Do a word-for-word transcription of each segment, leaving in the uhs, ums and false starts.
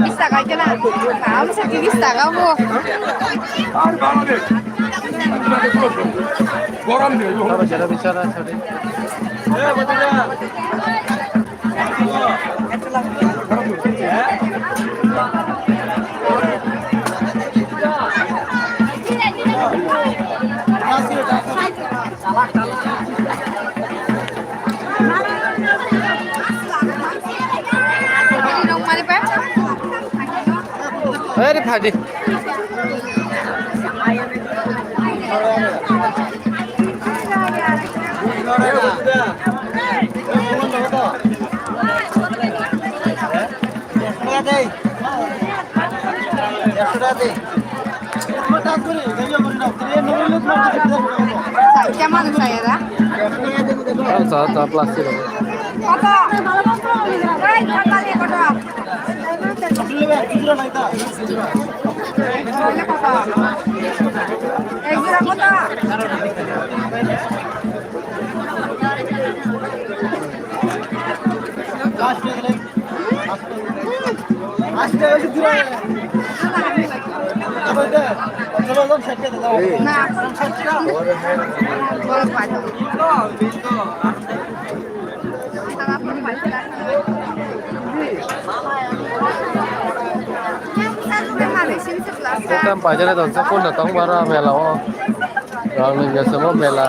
Bish taka kena. Kaam sa bish taka bo. Gorom de. Aro jara bichara chhodi. Hei, re, phadi. Sa, sa, plastic. Koto? Ei, koto? Ek jora koto? Bukan pajar itu, sepuluh datang bara mela o. Rang ni biasa mau mela.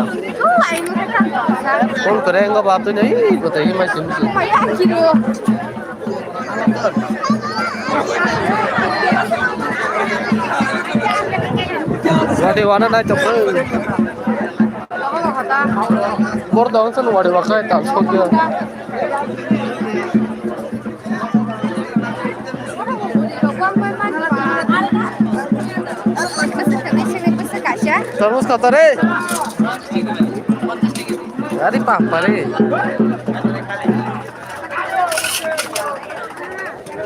Phone kore enggak batu ni, ih, kota ini masih masih. Wadi wana na chokre. Bor dong san wadi wakai tak sokya. Tormos kota re? Ari pampa re.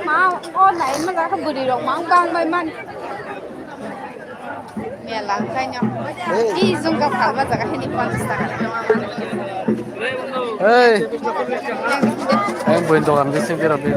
Ma, o nai ma ga buri rok mang bang bai man. Mela wngkhaino. Hey. Ee, chwng kha phalma jaga hini ponchash taka. Hey. Ang buini dogan bising khe rw di.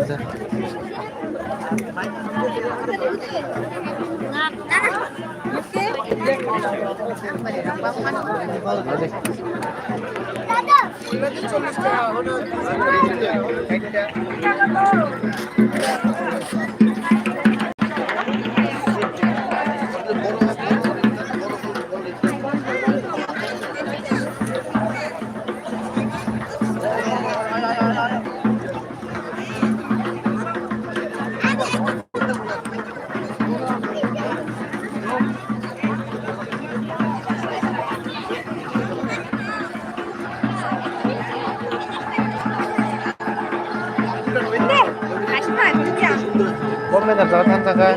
Government of Jharkhand thangkha.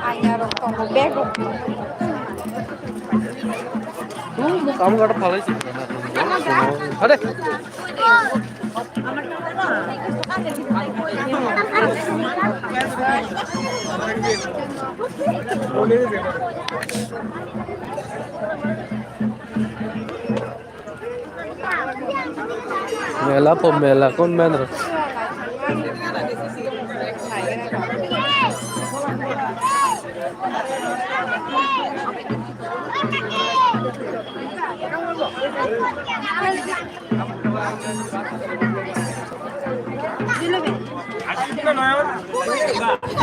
Ayarok tongo, bag rok. Hmm, kamu gak ada phalai sih. Ada. Mela po mela, kon men ro.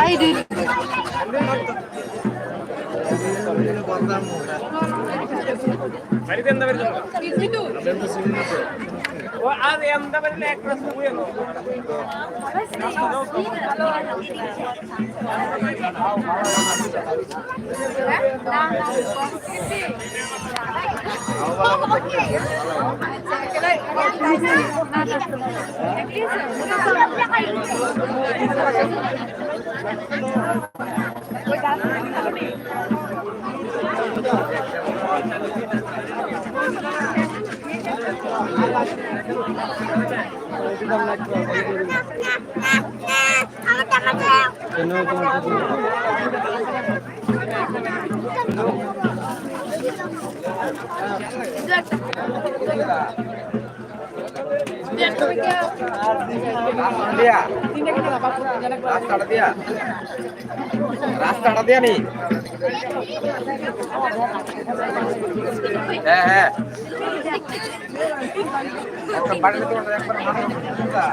Ai, dude. রাস্তাটা দিয়া নি। হ্যাঁ, হ্যাঁ। একটা বাড়িতে তোমার একবার মাথা।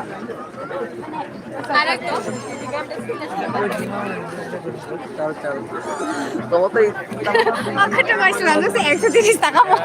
Ang kata guys, lang sa exercise taka mo.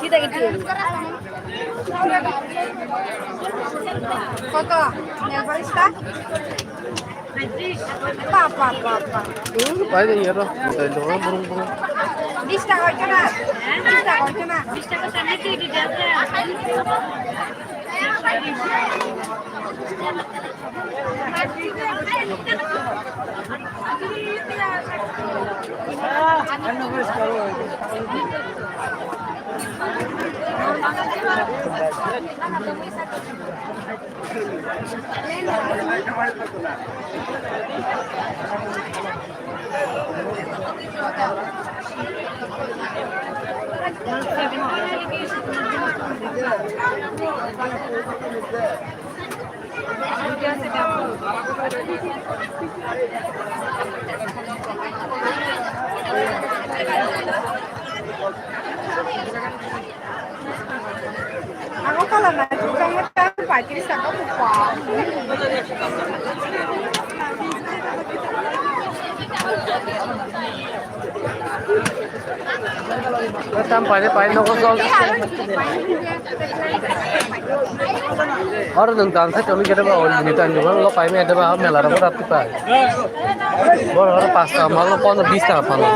Kita itu. Kota, yang barista. Papa, papa. Ini paling ya, roh. Kita itu burung-burung. Bish taka hoito na? Bish taka hoito na? Bish taka sami tu di jaga. Ako pala na, itong matang pa, kinis ako po pa. Tam paine paine nogo jol. Oro nwng dan sai tongwi gede ba, ol ni tan jubang lo paime gede ba, mela rogo rap pai. Boro oro pasta malo, pono bis taka palo.